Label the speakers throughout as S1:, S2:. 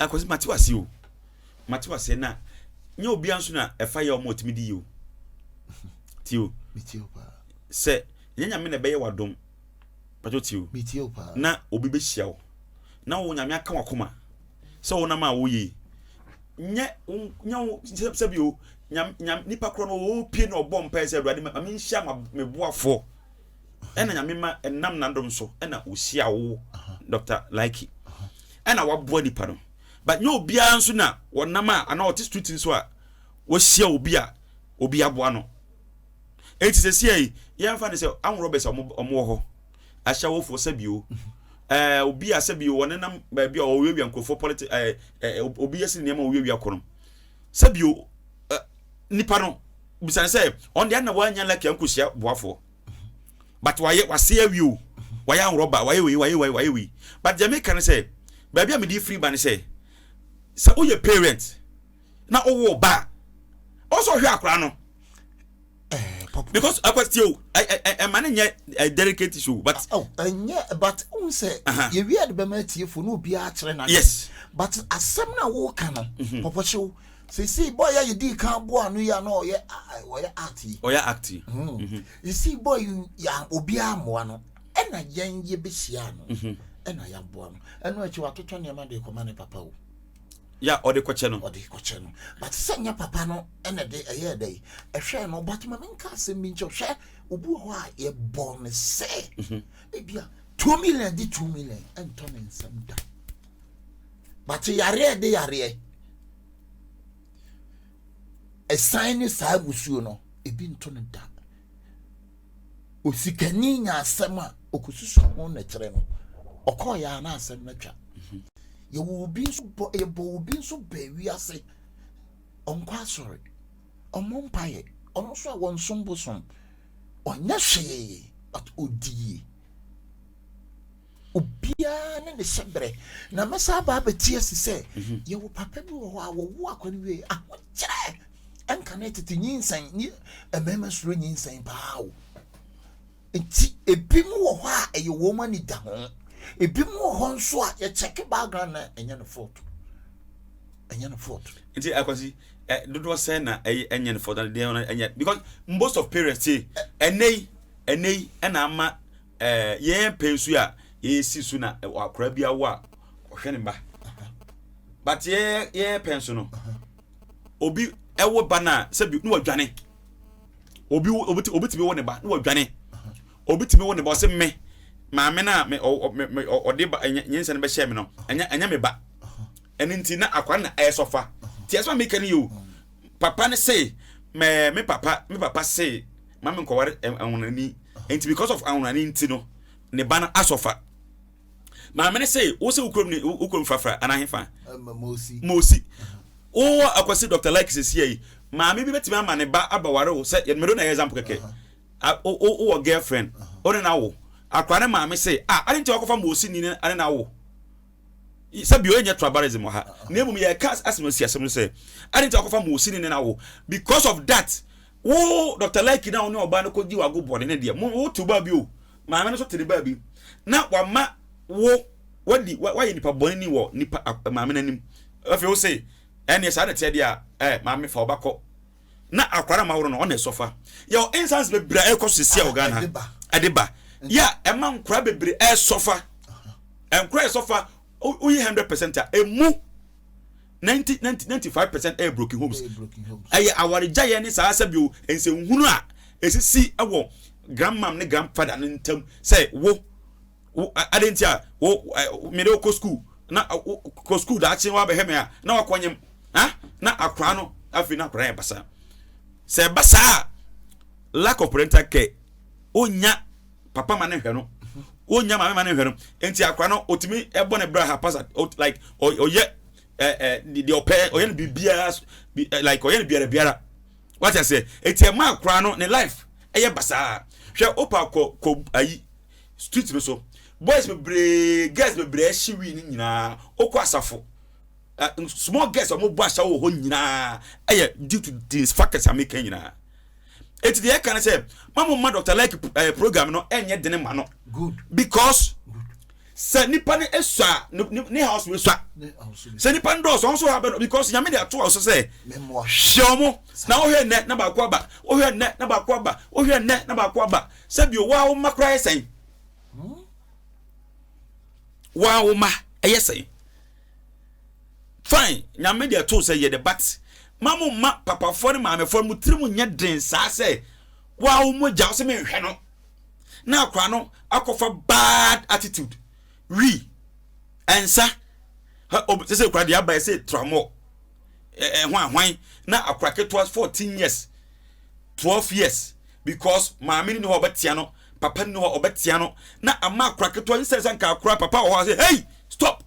S1: Akwasi, mate wase o, mate wase. Na nyɛ obiara nso na ɛfa yɛ ɔmo ɔtumi di yi o. Ti o.
S2: Metie wo paa.
S1: Sɛ nyɛ Nyame na ɛbɛyɛ wadom patro, ti o.
S2: Metie wo paa.
S1: Na obi bɛhyia wo na wo Nyame aka wakoma sɛ wo nam a woyɛ yi nyɛ nyɛ wo sɛbi o, nyam nyam nipa korɔ no wɔpie na ɔbɔ mpae sɛ, "Awurade, ma menhyia ma me boafoɔ." Ɛna Nyame ma ɛnam n'adom so ɛna ɔhyia wo, Dr Likee, ɛna waboa nipa no. But nyɛ obiara nso na wɔnam a anaa ɔte street nso a wɔahyia obi a obi aboa no. Eti sɛ sia yi, yɛmfa ne sɛ anworɔ bɛ sɛ ɔmo wɔ hɔ ahyɛwofoɔ, sɛbio obi a sɛbio wɔnenam baabi a ɔwiawia nkurɔfoɔ politi ɛɛ ɛɛ obi yɛ nneɛma ɔwiawia kɔ no, sɛbio nipa no bisa ne sɛ ɔno deɛ ana wanya lucky ankɔhyia boafoɔ, but wayɛ wase awie o, wayɛ anworɔ ba, wayɛ wei, wayɛ wei, wayɛ wei. But deɛ meka ne sɛ, baabi a mede firi ba ne sɛ woyɛ parent na wowɔ ba a, ɔsɛ ɔhwɛ akora no.
S2: Papa.
S1: Because akwasi o, ɛ ɛ ɛma ne nyɛ ɛ delicate issue, but
S2: Oh, ɛnyɛ, but n sɛ yɛwie de bɛma atiefo na obiara kyerɛ na but asɛm no a woka no, pɔpɔhyew seesei boy a yɛdii kan boa no yi a na ɔyɛ ɔyɛ art yi.
S1: Ɔyɛ active.
S2: Yɛsii boy yi yɛ obiara mmoa no, ɛna yɛn yɛbɛhyia no, ɛna yɛaboa no. Ɛno akyi watotɔ nneɛma de kɔma ne papa o.
S1: Ya, ɔde kɔkyɛ no.
S2: Ɔde kɔkyɛ no, but sɛ nyɛ papa no ɛna de ɛyɛ dɛ ɛhwɛ no. But ma menka asɛm bi nkyɛw. Hwɛ, obi wɔ hɔ a yɛbɔ ne sɛ ebia 2 million de 2 million ɛntɔ ne nsɛm da, but yareɛ de yareɛ ɛsan ne saa musuo no ebi nto no da. Osikani nya asɛm a okosusu ho na kyerɛ no, ɔkɔɔ yɛ ana asɛm no atwa. Yɛwɔ obi nso bɔ, yɛbɔ obi nso baa wiase, ɔnkɔ asɔre, ɔmmɔ mpaeɛ, ɔno nso a wɔnsom bosom, ɔnyɛ hwee, but ɔdi yie. Obiara ne ne hyɛberɛ. Na mɛsa aba abɛti asi sɛ yɛwɔ papa bi wɔ hɔ a wɔwo akwa no wie ahokyerɛ ɛnka ne tete nyinsɛn ne mmarima suro nyinsɛn paa o. Nti ebi mu wɔ hɔ a ɛyɛ wɔn ani da ho, ebi mu wɔ hɔ nso a yɛkyɛke background na ɛnyɛ no fault, ɛnyɛ no fault.
S1: Nti Akwasi, ɛ dodoɔ sɛn na ɛyɛ ɛnyɛ no fault na deɛ ɔno ɛnyɛ? Because most of parents say ɛnɛ yi ɛna ama yɛn pɛ nso a yɛsi so na akwaraa bi awo a ɔhwɛ ne ba, but yɛn pɛ nso no, obi ɛwɔ ba na sɛbi ne wadwane. Obi tumi wɔ ne ba ne wadwane. Obi tumi wɔ ne ba, ɔsɛ me maame na me ɔ me me ɔde ba ɛnyɛ nyinsɛn no bɛhyɛ me no, ɛnyɛ me ba. Ɛno nti na akwaraa na ɛyɛ sɔfa ti ɛsɛ mi ka ne yi o. Papa ne se mɛ me papa se maame nkɔware ahonani, nti because of ahonani nti no ne ba no asɔfa. Maame ne se wo sɛ wo kurom ne wo kurom frafra anaa hefa?
S2: Mosi.
S1: Mosi wowɔ Akwasi, Dr Like, sɛsi yi maame bi bɛtumi ama ne ba abɛware wo sɛ yɛde na yɛ example kɛkɛ. Wowɔ girlfriend, wo ne na wo akora ne maame se a ade nti wakɔfa Mosi ni ne na wo sɛ bio ɛnyɛ tribalism wɔ ha, na mmom yɛka asɛm asi asɛm no sɛ ade nti wakɔfa Mosi ni ne na wo. Because of that, wo Dr Like na wo ne ɔbaa no kɔdi wago bɔne ne deɛ mo wote baa bi o, maame no so te ne baa bi na wama wo wadi wayɛ nipa bɔne ni wɔ nipa maame n'anim. Afei wo se ɛneɛ saa na teɛ deɛ a maame fa ɔba kɔ na akwara ma woro no ɔna ɛsɔfa. Yɛwɔ instance bebree a ɛkɔ so sisi a wɔ Ghana ɛde ba yɛ a ɛma nkora bebree ɛsɔfa. Nkora ɛsɔfa, woyi 100% a, emu 90 90 95% ɛyɛ broken homes, ɛyɛ awaregyaeɛ ne saa sɛbio nsɛnhunu a ɛsisi ɛwɔ grandmam ne grandfather no ntam sɛ wo ade nti a wo mede wo kɔ school na kɔ school daakye wabɛhwɛ me a na wakɔ nyem ha na akora no. Afei na akora yɛ basa sɛ ɛba saa, lack of parental care, onya papa ma ne hwɛ no, onya maame ma ne hwɛ no, nti akora no otumi ɛbɔ ne bra ha pasa, like ɔyɛ ɛ ɛ deɛ ɔpɛ, ɔyɛ no biribiara, like ɔyɛ no biara biara wate ase. Eti ɛma akora no ne life ɛyɛ basaa. Hwɛ, opa kɔ ayi street no so, boys bebree, girls bebree ɛhye wii ne nyinaa. Okɔ asafo, small girls a wɔn bɔ ahyɛ wɔ hɔ nyinaa ɛyɛ due to these factors a meka nyinaa. Eti deɛ ɛka ne sɛ mamu ma Dr Like program no ɛnyɛ dene ma no.
S2: Good.
S1: Because Sɛ nipa no esua a, ne ne house bɛ sua. Sɛ nipa no dɔɔso, ɔno nso ha bɛ because Nyame de ato so sɛ hwɛ ɔmo na wohwɛ nnɛ na baako aba, wohwɛ nnɛ na baako aba, wohwɛ nnɛ na baako aba. Sɛ bio waa wo mma koraa yɛ sɛn? Waa wo mma ɛyɛ sɛn? Fine, Nyame de ato sɛ yɛ de but ma mo mma papafoɔ ne maamefoɔ no mo tirim nyɛ den saa sɛ waa wo mogya wo sɛ menhwɛ no. na akwadaa no akɔfa bad attitude wi nsa sɛ sɛ akwadaa deɛ aba sɛ tramɔ ɛho ahwan na akwadaa ketewa 14 years, 12 years, because maame ni hɔ ɔbɛtea no, papa ni hɔ ɔbɛtea no, na ama akwadaa ketewa nsɛ sɛ nka akwadaa papa wɔ hɔ sɛ, "Hey, stop."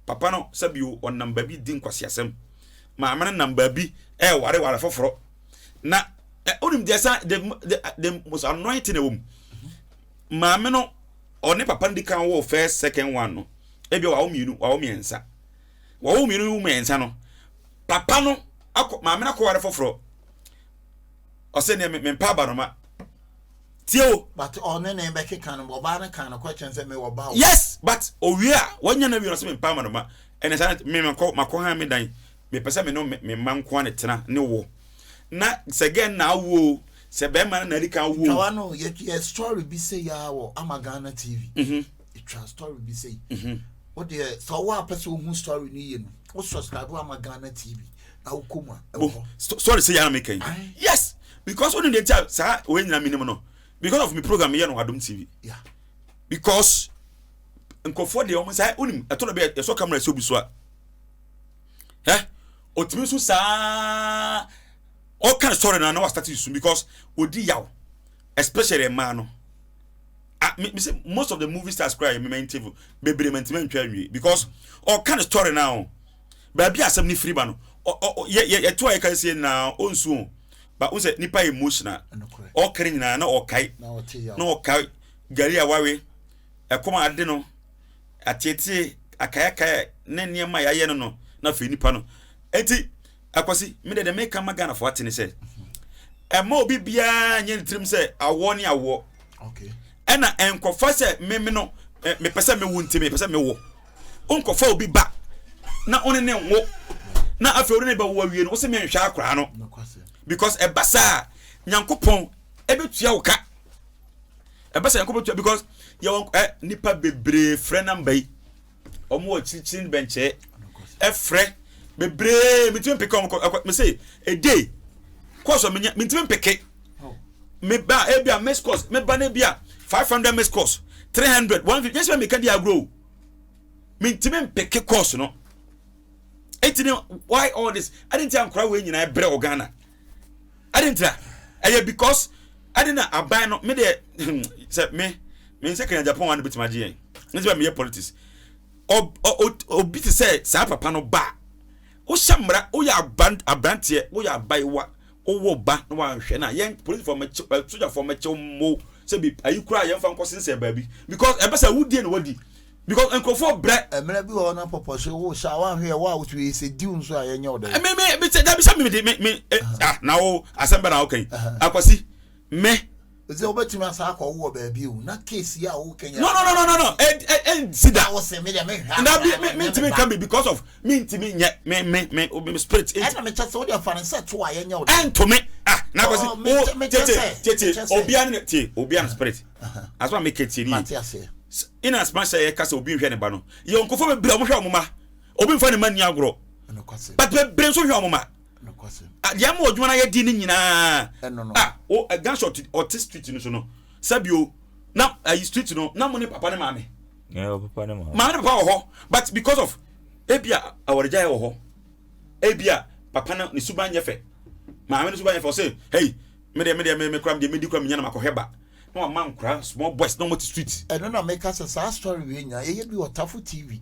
S1: Papa no sɛbi ɔnam baabi di nkwasiasɛm, maame no nam baabi ɛɛwareware foforɔ na onim deɛ sa the most annoying thing ɛwɔ mu, maame no ɔne papa no di kan wɔ first, second one no, ebi wawo mmienu, wawo mmiɛnsa, wawo mmienu mmiɛnsa no, papa no akɔ, maame no akɔware foforɔ, ɔsɛ nea me mpa abanoma tie o.
S2: But ɔne ne bɛkeka no, ɔbaa no kan no kɔkyɛn sɛ mewɔ ba o.
S1: Yes, but owie a wɔnya na wie no, ɔsɛ me mpa abanoma ɛnɛ saa me makɔ makɔ han me dan, mepɛ sɛ me no me mma nko ne tena ne wo na sɛ gɛn na awo sɛ bɛrima no na adi kan wo.
S2: Twawa no yɛ story bi sɛ yɛ wɔ Ama Ghana TV. Etwa story bi sɛ o deɛ, sɛ ɔwɔ apɛ sɛ ohun story no yie no, o subscribe Ama Ghana TV na o kɔ mu a ɛwɔ hɔ.
S1: Story sɛ yɛ na meka yi, yes, because o ni de nti a saa o yɛ nyina mi nim no because of mi program yɛ no Adum TV. Because nkurɔfoɔ deɛ wɔn nsa onim ɛtɔ dɔ bi yɛsɔ camera ɛsɛ obi so a ɛ otumi nso saa ɔka story na na wa start su because odi yaw, especially mmaa no. Ah, me say most of the movie stars cry me interview bebree ma ntoma ntwa nwie because ɔka ne story now, baabi asɛm ne firi ba no, ɔ yɛ yɛ yɛto a yɛka sie na ɔnsu o, ba n sɛ nipa yɛ emotional, ɔka ne nyinaa na ɔkae na ɔkae gari a wawe, ɛkɔm a ade no ateetee, akayakaya ne nneɛma a yɛayɛ no na afei nipa no. Eti Akwasi, me de deɛ meka ma Ghanafoɔ ate ne sɛ ɛma obi biara nyɛ ne tirim sɛ awoɔ ne awoɔ, ɛna nkɔfa sɛ meme no mepɛ sɛ mewo nti mepɛ sɛ mewo. Nkɔfa obi ba na ɔne ne nwo na afei ɔne ne bɛwo awie no, wo sɛ menhwɛ akoraa no, because ɛba saa Nyankopɔn ɛbɛtua wo ka. Ɛba saa Nyankopɔn bɛtua, because yɛwɔ ɛ nipa bebree frɛ number yi, wɔn wɔ akyirikyiri ne bɛnkyɛɛ ɛfrɛ bebree, metumi mpeke wɔn kɔ ɛkɔ. Me se a day course a menya, metumi mpeke me ba ebi a miss calls me ba ne bi a 500 miss calls, 300, 150, nyɛ sɛ meka di agorɔ o, mentumi mpeke calls no. Eti ne why all this? Adi nti ankora wei nyinaa brɛ wɔ Ghana? Adi nti a ɛyɛ because adi na aban no me deɛ sɛ me nsɛ kanya Japan wa no bituma agye yɛn ne sɛ meyɛ politics. Obi te sɛ saa papa no ba, wohyɛ mmara, woyɛ aberanteɛ, woyɛ abayewa, wowɔ ba na wanhwɛ na yɛn polisifoɔ mɛkye, sogyafoɔ mɛkye mo sɛ bi ayi koraa yɛmfa nkɔ sensɛn baabi, because ɛbɛ sɛ wodie na wadi, because nkurɔfoɔ brɛ.
S2: Mmerɛ bi wɔ hɔ na pɔpɔ so wo hyɛ a wanhwɛ yɛ wo a wotu yɛ sɛ diw nso a yɛnyɛ wo dɛ.
S1: Me sɛ dabi sɛ me de me ah, na wo asɛm bɛ na wo kan, Akwasi, me.
S2: Sɛ wobɛtumi asa akɔ wɔ baabi o na case yi a wo kɛnyɛ.
S1: No, no, no, no, no, no, ɛ ɛ ɛ nsi da.
S2: Na wo sɛ me deɛ me hwɛ.
S1: Na bi me ntumi nka bi because of me ntumi nyɛ me spirit.
S2: Ɛna me kyɛ sɛ wo deɛ fa ne sɛ to a yɛnyɛ wo dɛ.
S1: Ɛntumi ah, na Akwasi wo tete tete obia ne tie obia ne spirit asoma me kɛ tie ni in as much sɛ yɛka sɛ obi nhwɛ ne ba no, yɛ nkɔfo bebree a wɔhwɛ wɔn ma obi nfa ne ma ni agorɔ, but bebree nso hwɛ wɔn ma deɛ ama adwuma no ayɛ di ne nyinaa. Ah, o gunshot ɔte street no so no, sɛbio na ayi street no na mo ne papa ne maame, maame ne papa wɔ hɔ, but because of ebia awaregyaeɛ wɔ hɔ, ebia papa no ne suban nyɛ fɛ, maame no suban nyɛ fɛ, ɔsɛ hey, me deɛ me deɛ me me kura me deɛ me di kura me nya na makɔhwɛ ba na wama nkora small boys na wɔn te street.
S2: Ɛno na meka sɛ saa story wei nyinaa yɛyɛ bi wɔ Tafo TV.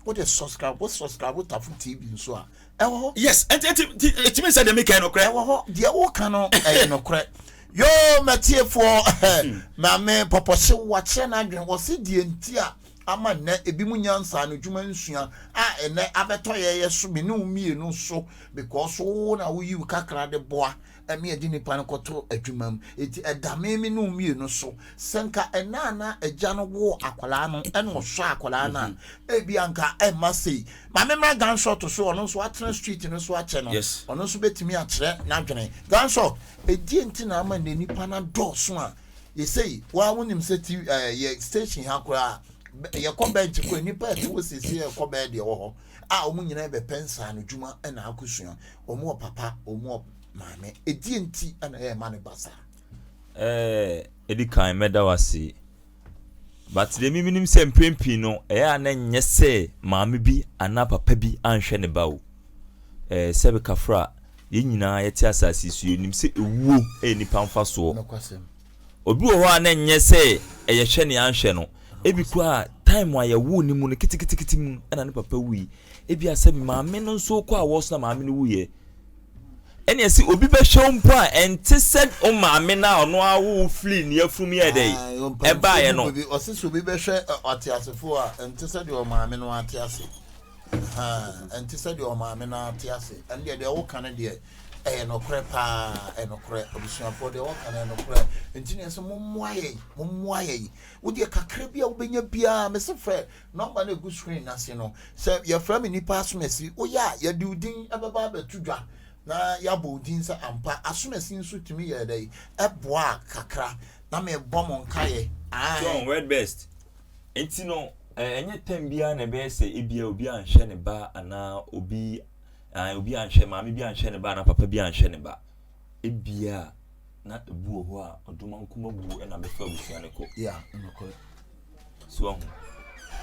S2: Wode subscribe, wo subscribe Tafo TV nso a, ɛwɔ hɔ.
S1: Yes, ɛnti ɛnti ɛtumi sɛ deɛ meka yɛ nokorɛ.
S2: Ɛwɔ hɔ, deɛ woka no ɛyɛ nokorɛ. Yoo, matiefoɔ, maame pɔpɔhye wakyerɛ n'adwene, wɔse deɛ nti a ama nnɛ ebinom nya nsaanodwuma nsua a ɛnnɛ abɛtɔ yɛn yɛ so me ne wo mmienu so because wo na woyi wo kakra de boa ɛme yɛde nipa no kɔto adwuma mu eti ɛda me me ne wo mmienu so sɛ nka ɛna a na agya no woo akwadaa no ɛna ɔsɔ akwadaa no a mhm. ebi anka ɛmma sei maame mmra gunshot so ɔno nso atena street no so akyɛ no ɔno nso bɛtumi akyerɛ n'adwene gunshot ɛdie nti na ama nnɛ nipa no adɔɔso a Yesei, wo ara wonim sɛ TV, ɛɛ, yɛ station ha koraa, yɛkɔ bench kɔ nnipa ɛte hɔ siesie ɛkɔ bɛyɛ deɛ wɔ hɔ a wɔn nyinaa bɛpɛ nsaano dwuma ɛna akosua. Wɔn wɔ papa, wɔn wɔ maame. Ɛdeɛ nti ɛna ɛyɛ ma ne ba saa?
S3: Ɛɛ, ɛdi kan mɛda wo ase. But deɛ me menim sɛ mprɛn pii no, ɛyɛ a na ɛnyɛ sɛ maame bi anaa papa bi anhwɛ ne ba o. Ɛɛ, sɛbe kafra, yɛn nyinaa yɛte asase yi so, yɛnim sɛ ewuo yɛ nipa mfasoɔ. Obi wɔ hɔ a na ɛnyɛ sɛ ɛyɛ hwɛ ne anhwɛ no. Ebi koraa time a yɛwoo ne mu no keteketekete mu ɛna ne papa wui. Ebi a sɛbe maame no nso kɔ awɔ so na maame no wuiɛ. Ɛnna ɛsɛ obi bɛhwɛ wo mpo a ɛnte sɛ wo maame no a ɔno ara wo firi ne yafunu yɛ dɛ ɛbaeɛ no.
S2: Ɔse sɛ obi bɛhwɛ ɔteasefoɔ a ɛnte sɛ deɛ ɔmaame no ate ase. Ɛnte sɛ deɛ ɔmaame no ate ase. Ɛno deɛ deɛ woka no deɛ ɛyɛ nokorɛ paa, ɛyɛ nokorɛ. Abusuafoɔ deɛ wɔka no ɛyɛ nokorɛ. Nti na ɛsɛ mommoa yɛn, mommoa yɛn. Wo deɛ kakra bi a wobɛnya biara, mese frɛ nɔmba no ɛgu screen no ase no. Sɛ yɛfrɛ me nipa asomasi, woyɛ a yɛde wo din ɛbɛba abɛto dwa na yɛabɔ wo din sɛ ampa asomasi nso tumi yɛ dɛ ɛboa kakra na mebɔ mo nkaeɛ. Ae.
S3: John, word best. Nti no, ɛnyɛ tɛm biara na ɛbɛyɛ sɛ ebia obi anhwɛ ne ba anaa obi obi anhwɛ maame bi anhwɛ ne ba anaa papa bi anhwɛ ne ba. Ebia na ebu wɔ hɔ a ɔdomankoma wu na bɛfa abusua no kɔ.
S2: Yeah, nokorɛ.
S3: So ahu.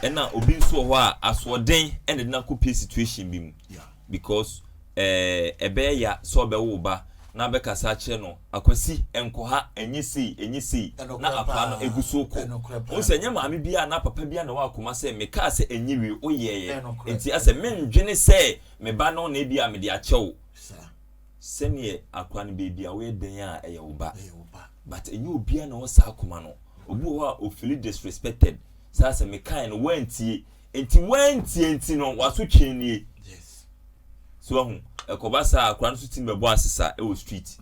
S3: Ɛna obi nso wɔ hɔ a asoɔden ɛna de no akɔpie situation bi mu.
S2: Yeah.
S3: Because ɛɛ ɛbɛyɛ ya sɛ ɔbɛwo wo ba na abɛkasa akyerɛ no Akwasi nkɔ ha ɛnyɛ sei ɛnyɛ sei na akwadaa no egu so kɔ. Wohu sɛ ɛnyɛ maame biara anaa papa biara na ɛwɔ akoma sɛ mekaa sɛ ɛnyɛ wie woyɛeɛ nti asɛ mendwene sɛ me ba no na ebia mede akyɛ wo. Sɛdeɛ akwadaa no baabi a woyɛ dɛn a ɛyɛ wo ba but ɛnyɛ obiara na ɔwɔ saa akoma no. Obi wɔ hɔ a ofili disrespected saa sɛ mekae no woantie nti woantie nti no w'asotwe nie. So wahu? Ɛkɔba saa a, akwadaa no nso tumi bɛbɔ asesa wɔ street.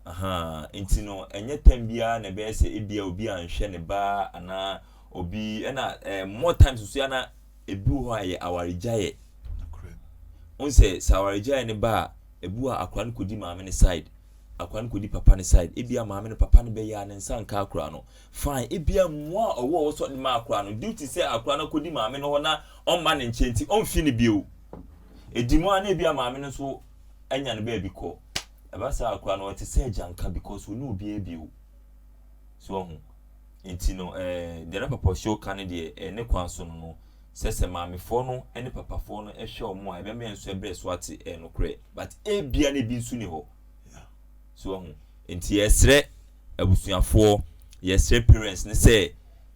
S3: Ahaa, nti no, ɛnyɛ tɛm biara na ɛbɛyɛ sɛ ebia obi anhwɛ ne ba anaa obi ɛna ɛɛ more times nso ya na ebi wɔ hɔ a ɛyɛ awaregyaeɛ. Wohu sɛ sɛ awaregyaeɛ no ba a, ebi wɔ a akwadaa no kɔdi maame no side, akwadaa no kɔdi papa no side. Ebia maame no papa no bɛyɛ a ne nsa nka akwadaa no. Fine, ebia mmoa a ɔwɔ a ɔwɔ sɛ ɔde ma akwadaa no, due to sɛ akwadaa no akɔdi maame no hɔ na ɔmma ne nkyɛn nti, ɔmfi no bio. Ɛdi mu a na ebia maame no nso anya no baabi kɔ. Ɛba saa akora no ɔte sɛ agyanka because ɔne obiara bio. So ahu. Nti no eh, deɛ na Papa Osho ka no deɛ eh, ne kwan so no no, sɛ sɛ maamefoɔ no ne papafoɔ no hwɛ wɔn a ɛbɛma yɛn nso ɛbrɛ so ate ɛyɛ nokorɛ. But ebia na ebi nso ni hɔ. So ahu. Nti yɛsrɛ abusuafoɔ, yɛsrɛ parents no sɛ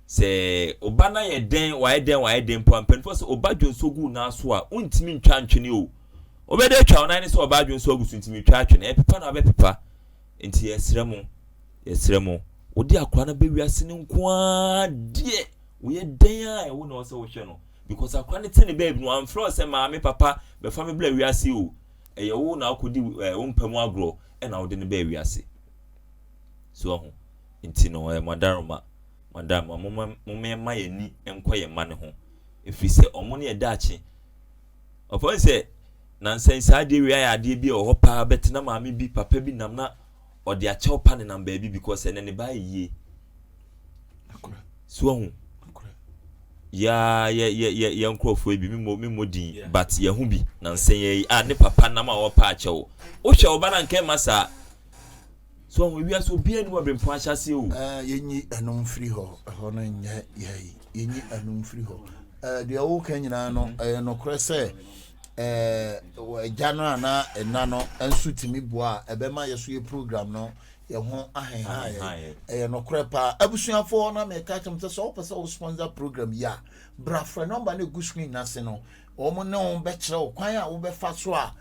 S3: Sɛ oba no ayɛ dɛn, wayɛ dɛn, wayɛ dɛn mpo a, mpanimfoɔ sɛ oba dwonso gu wo nan so a, wontumi ntwa ntwene o. Wobɛde atwa wo nan ne sɛ ɔba adwonso agu so nti metwa atwene. Ɛpepa na wabɛpepa. Nti yɛsrɛ mo, yɛsrɛ mo, wode akora no bɛ wiase no nko ara deɛ, woyɛ dɛn a ɛwo na ɔsɛ wohwɛ no. Because akora no te ne baabi no, wamfrɛ wo sɛ maame, papa, bɛfa me bra wiase o. Ɛyɛ wo na wokɔdi wo mpa mu agorɔ ɛna wode no baa wiase. So ahu? Nti no, ɛyɛ mo adaroma. Madam, momma yɛmma yɛn ani nkɔ yɛn mma no ho, ɛfiri sɛ wɔn ne yɛn daakye. Ɔfa hu sɛ nansa yi saa adeɛ wei ayɛ adeɛ bi a ɛwɔ hɔ paa bɛte na maame bi papa bi nam na ɔde akyɛw pa nenam baabi because ɛnɛ ne ba ayɛ yie. So ahu ya yɛ yɛ yɛ yɛ nkurɔfoɔ yi bi memmɔ memmɔ din but yɛho bi nansa yi a ne papa nam a ɔrepa akyɛw. Wohwɛ wo ba no anka ɛmma saa. So ɔho wiase obiara ni wɔ abirempɔn ahyɛaseɛ o.
S2: Ɛɛ yɛnyi ɛno mfiri hɔ, ɛhɔ no nyɛ yɛyi, yɛnyi ɛno mfiri hɔ. Ɛɛ deɛ woka nyinaa no ɛyɛ nokorɛ sɛ ɛɛ agya no anaa ɛna no nso tumi boa a ɛbɛma yɛ so yɛ program no yɛ ho ahenha yɛ. Ɛyɛ nokorɛ paa. Abusuafoɔ na meka kyerɛ mo sɛ sɛ wopɛ sɛ wo sponsor program yi a, bra frɛ nɔmba no ɛgu screen no ase no. Wɔn ne wo bɛkyerɛ wo kwan a wobɛfa so a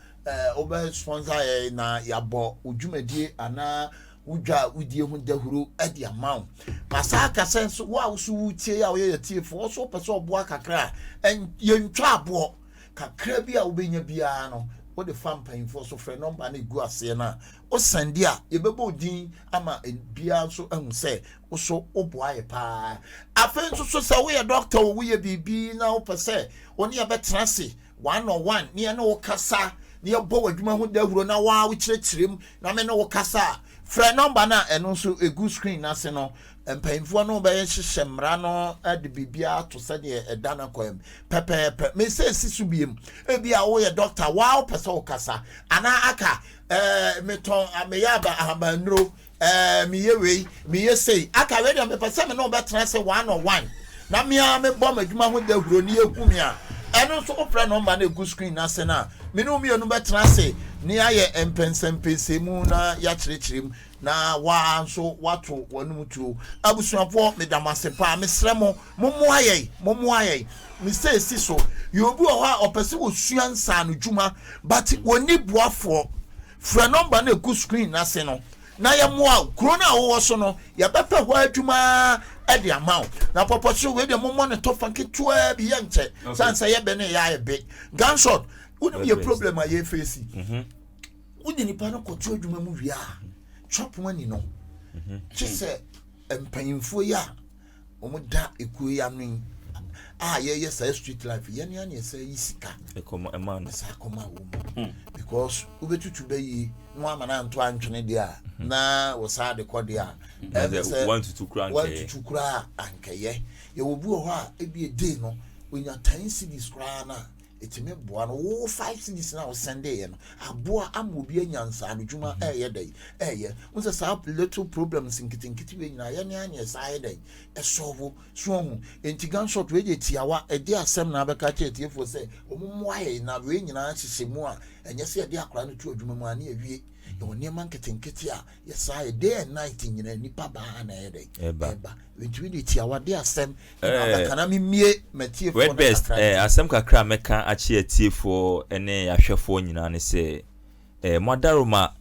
S2: wobɛ sponsor yɛn na yɛabɔ wo dwumadie anaa Wo dwa a wodie ho dahuro de ama wo. Masan aka sɛ nso wo a wo so woretie yi a woyɛ yɛtiefoɔ, wo so wopɛ sɛ ɔboa kakra a, yɛntwa aboɔ. Kakra bi a wobɛnya biara no, wode fa mpanyinfoɔ so frɛ nɔmba no ɛgu aseɛ no a, wo sɛnde a, yɛbɛbɔ wo din ama biara nso ahu sɛ wo so woboa yɛ paa. Afei nso so sɛ woyɛ dɔkta o, woyɛ biribi na wopɛ sɛ wo ne yɛbɛtena ase one on one ne yɛne wo kasa na yɛbɔ w'adwuma ho dawuro na waa wokyerɛkyerɛ mu na me ne wo kasa a, frɛ nɔmba no a ɛno nso ɛgu screen no ase no. Mpanyimfoɔ no bɛyɛ hyehyɛ mmara no de biribiara ato sɛdeɛ ɛda no kwan mu pɛpɛɛpɛ. Mesɛ si so biem, ebi a woyɛ dɔkta, waa wopɛ sɛ wokasa anaa aka ɛɛ metɔn meyɛ aba ahabannuro Ɛɛ, meyɛ wei, meyɛ sei. Aka wei deɛ mepɛ sɛ me ne wo bɛtena ase one on one na me ara mebɔ m'adwuma ho dawuro na yɛhu me a, ɛno nso wofrɛ nɔmba no a ɛgu screen no ase no a, me ne wo mmienu bɛtena ase na yɛayɛ mpɛnsɛmpɛnsɛmu na yɛakyerɛkyerɛ mu na wo ara nso woato w'anom tuo. Abusuafoɔ, meda mo ase paa. Mesrɛ mo, mommoa yɛn, mommoa yɛn. Mesɛ ɛsi so. Yɛ obi wɔ hɔ a ɔpɛ sɛ ɔsua nsaanodwuma but ɔnni boafoɔ. Frɛ nɔmba no a ɛgu screen no ase no na yɛmmoa wo. Kuro no a wowɔ so no, yɛbɛpɛ hɔ adwuma de ama wo. Na pɔpɔhyew, wei deɛ mommɔ no tɔfa ketewaa bi, yɛnkyɛ. Sane sɛ yɛbɛ no yɛ ayɛ be. Gunshot, wonim yɛ problem a yɛfeesi. Mhm. Wode nipa no kɔto adwuma mu wie a, chop money no. Mhm. Kye sɛ mpanyimfoɔ yi a wɔda ekuo yi ano yi a yɛyɛ saa street life yɛn ne aneɛ sɛ yi sika saa kɔma wɔ mu hmm. because wobɛtutu bɛyie na wama no anto antwene deɛ a hmm. na wɔsaa de kɔ deɛ a hmm. ɛne sɛ wantutu koraa ankɛyɛ yɛwɔ bi wɔ hɔ a ebi ede no onya ten cedis koraa no a ɛtumi boa no wo five cedis na wosɛndeeɛ no aboa ama obi anya nsaanodwuma ɛyɛ dɛn ɛyɛ wo sɛ saa little problems nketenkete wei nyinaa yɛne aneɛ saa yɛ dɛn ɛsɔvo so ahu enti gunshot wei deɛ tiawa ɛde asɛm na abɛka kyerɛ atiefoɔ sɛ wɔn mmoa yɛn na wei nyinaa hyehyɛ mu a ɛnyɛ sɛ yɛde akwadaa no to adwuma mu a ne yɛwie yɛwɔ nneɛma nketenkete a yɛsaa yɛ day and night nyinaa nipa baa na ɛyɛ dɛn ɛba ntumi de tiawa de asɛm na eh, abɛka na memie matiefoɔ
S3: no kakra eh, asɛm kakra a mɛka akye atiefoɔ ne ahwɛfoɔ nyinaa ne sɛ eh, mo adaroma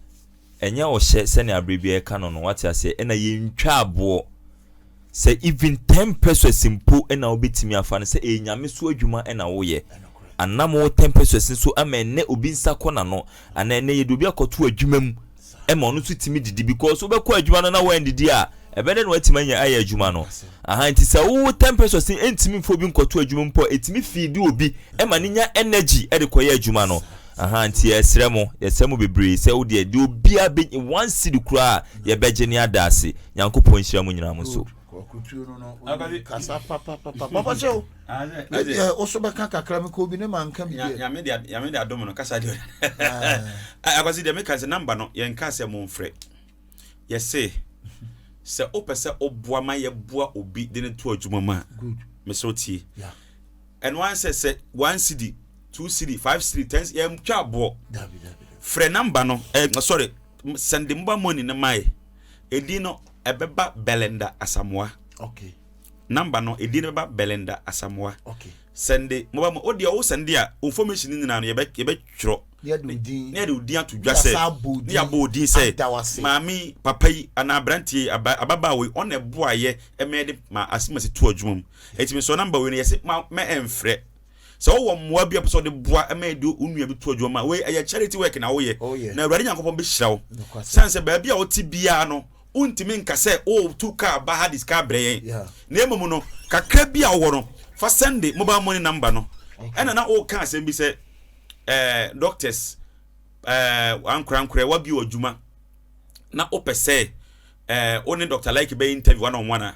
S3: ɛnyɛ ɔhyɛ sɛnea abere bi ɛka no no wate aseɛ ɛna yɛntwa aboɔ Sɛ even ten pesos mpo na wobɛtumi afa no sɛ ɛyɛ Nyame so adwuma na woyɛ. Anam wo ten pesos no so ama ɛnnɛ obi nsa kɔ n'ano. Anaa ɛnnɛ yɛde obi akɔto adwuma mu ɛma ɔno nso tumi didi because wobɛkɔ adwuma no na woandidi a ɛbɛyɛ dɛn na woatumi anya ayɛ adwuma no. Aha nti sɛ wo ten pesos no ɛntumi mfa obi nkɔto adwuma mu mpo a ɛtumi feedi obi ɛma no nya energy ɛde kɔyɛ adwuma no. Aha nti yɛsrɛ mo yɛsrɛ mo bebree sɛ wodeɛ deɛ obiara bɛ one cedi koraa yɛbɛgye ne ada ase. Nyankopɔn nhyira mo nyinaa mo so.
S2: Kwakutuo no no onim kasa papapapa papa sɛ o ɛdeɛ wo so bɛka kakra mekɔ obi ne manka bi deɛ.
S1: Nyame de nyame de adom no kasa deɛ akwasi deɛ meka sɛ namba no yɛnka sɛ momfrɛ yɛse sɛ wopɛ sɛ woboa ma yɛboa obi de no to adwuma mu a mesɛ wotie ɛno ara sɛ sɛ one cedi two cedi five cedi ten yɛntwa aboɔ frɛ namba no eh, sorry send mobile money no mae Edin no ɛbɛba Belinda Asamoah.
S2: Okay.
S1: Number no edin no bɛba Belinda Asamoah.
S2: Okay.
S1: Sɛnde mobile mo o deɛ o sɛnde a information no nyinaa no yɛbɛ yɛbɛtwerɛ.
S2: Ne yɛde odin.
S1: Ne yɛde odin ato dwa sɛ. Ne yɛabɔ odin sɛ. Maame papa yi anaa aberanteɛ yi aba ababaawa yi ɔna ɛboa yɛ ɛma yɛde ma asemasi to adwuma mu. Eti mesɔ number wei no yɛse ma mɛ ɛnfrɛ. Sɛ wowɔ mmoa bi a wopɛ sɛ wode boa ma yɛde wo nua bi to adwuma mu a, wei ɛyɛ charity work na woyɛ.
S2: Oh, yeah.
S1: Na Awurade Nyankopɔn bɛhyira wo. Sane sɛ baabi a wote biara no, wontumi nka sɛ woretu kaa ba ha de sika abrɛ yɛn.
S2: Yeah.
S1: Na mmom no, kakra bi a wowɔ no, fa sɛnde mobile money number no. Ɛna na woka asɛm bi sɛ eh, doctors eh, ankorankorɛ wabio adwuma na wopɛ sɛ eh, wo ne Dr. Like bɛyɛ interview one on one a,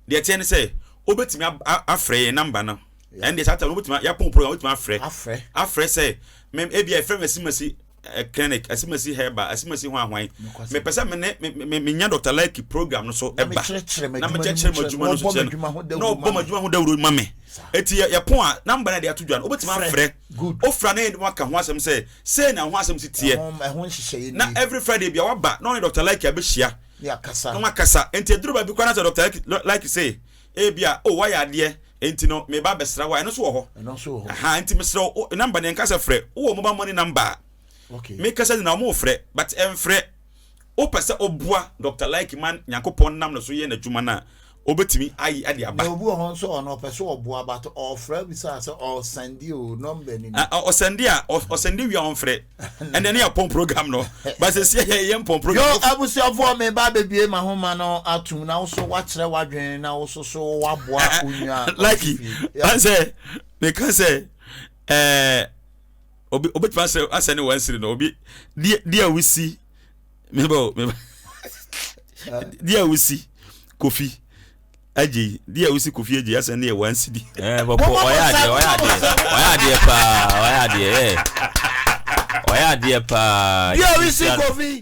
S1: deɛ ɛteɛ ne sɛ wobɛtumi afrɛ yɛn number no. ɛn deɛ saa time no wobɛtumi yɛapɔn program wobɛtumi afrɛ
S2: afrɛ
S1: afrɛ sɛ me ebi a ɛfrɛ me asimasi eh, clinic asimasi herbal asimasi ho ahwan mepɛ sɛ me ne me menya Dr. Like program no so ɛba na mekyerɛkyerɛ mo adwuma no so kyerɛ no na ɔbɔ mo adwuma ho dawuro ma me eti yɛpɔn a namba no de ato dwa no wobɛtumi afrɛ ofra na waka ho asɛm sɛ sei na ho asɛm si teɛ na every Friday bia waba na ɔne Dr. Like abɛhyia na wakasa nti eduru baabi kora na sɛ Dr. Like sɛ ebia oh wayɛ adeɛ Enti no meba abɛsra wo a, ɛno nso wɔ hɔ.
S2: Ɛno nso wɔ hɔ.
S1: Aha, enti mesrɛ wo, number no yɛnka sɛ frɛ. Wowɔ mobile money number a,
S2: Okay.
S1: mekasa nyinaa wɔn frɛ, but ɛmfrɛ. Wopɛ sɛ woboa Doctor Like ma Nyankopɔn nam ne so yɛ n'adwuma no a, wobɛtumi ayi de aba.
S2: Na obi wɔ hɔ nso ɔno ɔpɛ sɛ ɔboa but ɔfrɛ bisa sɛ ɔsɛnde o number ni ni.
S1: Ɔsɛnde a ɔsɛnde wie a ɔmfrɛ. Ɛnna ne yɛpɔn program no. But sɛsi yɛ yɛ mpɔn program.
S2: Yo abusuafoɔ me ba abɛbie m'ahoma no atom na wo so woakyerɛ w'adwene na wo so so woaboa onua
S1: Like ansɛ meka sɛ ɛɛ obi obetumi asɛ asɛ ne wɔn siri no obi di di a wusi meba o meba di a wusi kofi agye di a wusi kofi agye asɛ ne yɛ wɔn siri.
S3: ɛɛ bɔbɔ ɔyɛ adeɛ ɔyɛ adeɛ ɔyɛ adeɛ paa ɔyɛ adeɛ ɛɛ ɔyɛ adeɛ paa.
S2: Di a wusi kofi.